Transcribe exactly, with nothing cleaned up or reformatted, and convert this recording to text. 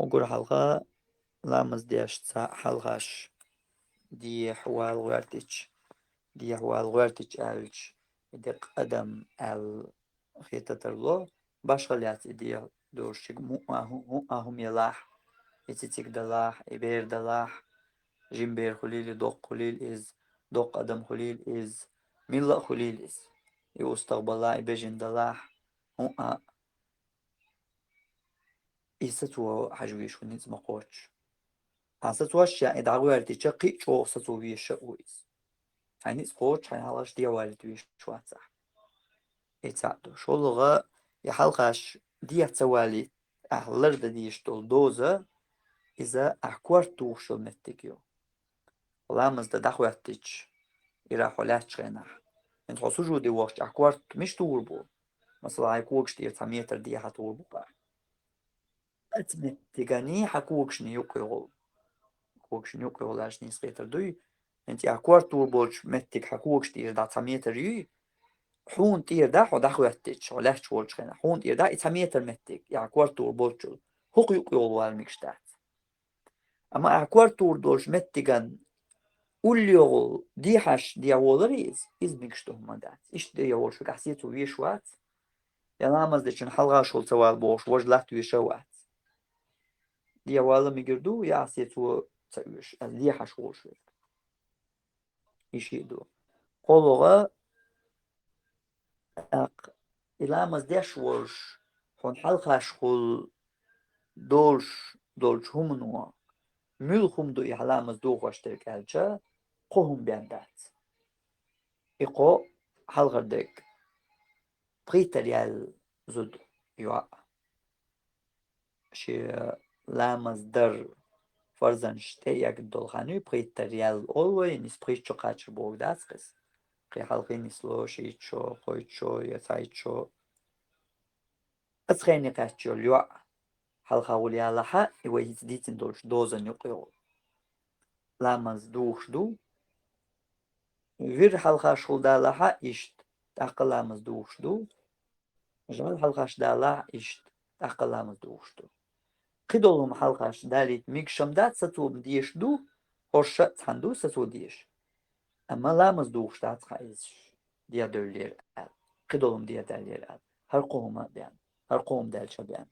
Уггар хьалха ламаз деш цхьа хьалхаш дехьа вала гӀертача, дехьа вала гӀертача аьлча, и де къадам аьлла хетар тарло, башха лаьцна и дехьа долча муъа хӀу-, хӀуъа хӀума ялахь, и цициг далахь, и бер далахь, жима бер хулийла, доккха хулийла из, доккха адам хулийла из, милла а хулийла из. И устагӀа балахь, и бежан далахь, хӀуъа. И сацо хьажа везаш хул, ницкъ ма кхоччу. Хьан сацошшехь и дӀагӀертача кхин а чӀогӀа сацо везаш а ву из. Хьайн ницкъ кхоччу, хьайн хьалхаш дехьавалийта везаш вацахь. И цхьаъ ду. ШоллагӀа, и хьалхаш дехьа ца валийта, ахь лардан дезаш долу доза, иза ахь корта тухуш йолу меттиг ю. Ламаз дан дӀахӀоьттича, ира хьо лаьттачу хенахь. ХӀинца хьо сужуде вахча, ахь корта мича тухур бу? Масала, хьайн когаш тӀера цхьа метр дехьа тухур бу-кх ахь. Оцу меттиган хьан когашна юккъехула. Когашна юккъехула аьлча нийса хетар дуй? ХӀинца ахь корта тухур болчу меттиг хьан когаш тӀера дӀа цхьа метр юй? Хьуна тӀера дӀа хьо дӀахӀоьттича, хьо лаьтташ волчу хенахь, хьуна тӀера дӀа и цхьа метр меттиг, и ахь корта тухур болчул, хӀокху юккъехула вала мегаш дац. Амма ахь корта тухур долчу меттиган уллехула дехьаш дехьаволар иза, иза мегаш ду хӀума дац. Иштта дехьаволуш верг ахь сецо везаш вац, я ламаз дечунна хьалхашхула ца вала бохуш, важа латта везаш а вац. Дехьавала мегар ду, я ахь сецо ца оьшу, аса дехьаш волуш верг. И шиъ ду. КхоалгӀа, тӀаккха и ламаз деш волуш, хьуна хьалхашхула долуш долчу хӀумано, муьлха хӀума ду и хьан ламаз дохош дерг аьлча, кхо хӀума бен дац. И кхо хьалхара дерг: пхийттара яьлла зуда, йоӀ. Шен ламаз дар фарзанаш тӀе эгна долу хан ю, пхийттара яьлла олу вай, нис пхийтта шо кхачар бохург дац-кх иза. Кхин хьалхий нисло, шийтта шо, кхойтта шо я цхьайтта шо. Оцу хене кхаьчна йолу йоӀ хьалхагӀула ялахь а, и вай хӀинца дийцина долчу дозан юккъехула ламаз духуш ду. Вир хьалхашхула далахь а иштта, тӀаккха ламаз духуш ду. ЖӀаьла хьалхаш далахь а иштта, тӀаккха ламаз духуш ду. Кхидолу хӀума хьалхаш далийта мегаш-м дац, сацо-м дезаш ду, хӀорш а цхьаьна ду сацо дезаш. Амма ламаз духуш дац-кх иза, дехьадевллера аьлла. Кхидолу хӀума дехьадаллера аьлла. ХӀара кхо хӀума а бен, хӀара кхо хӀума даьлча а бен.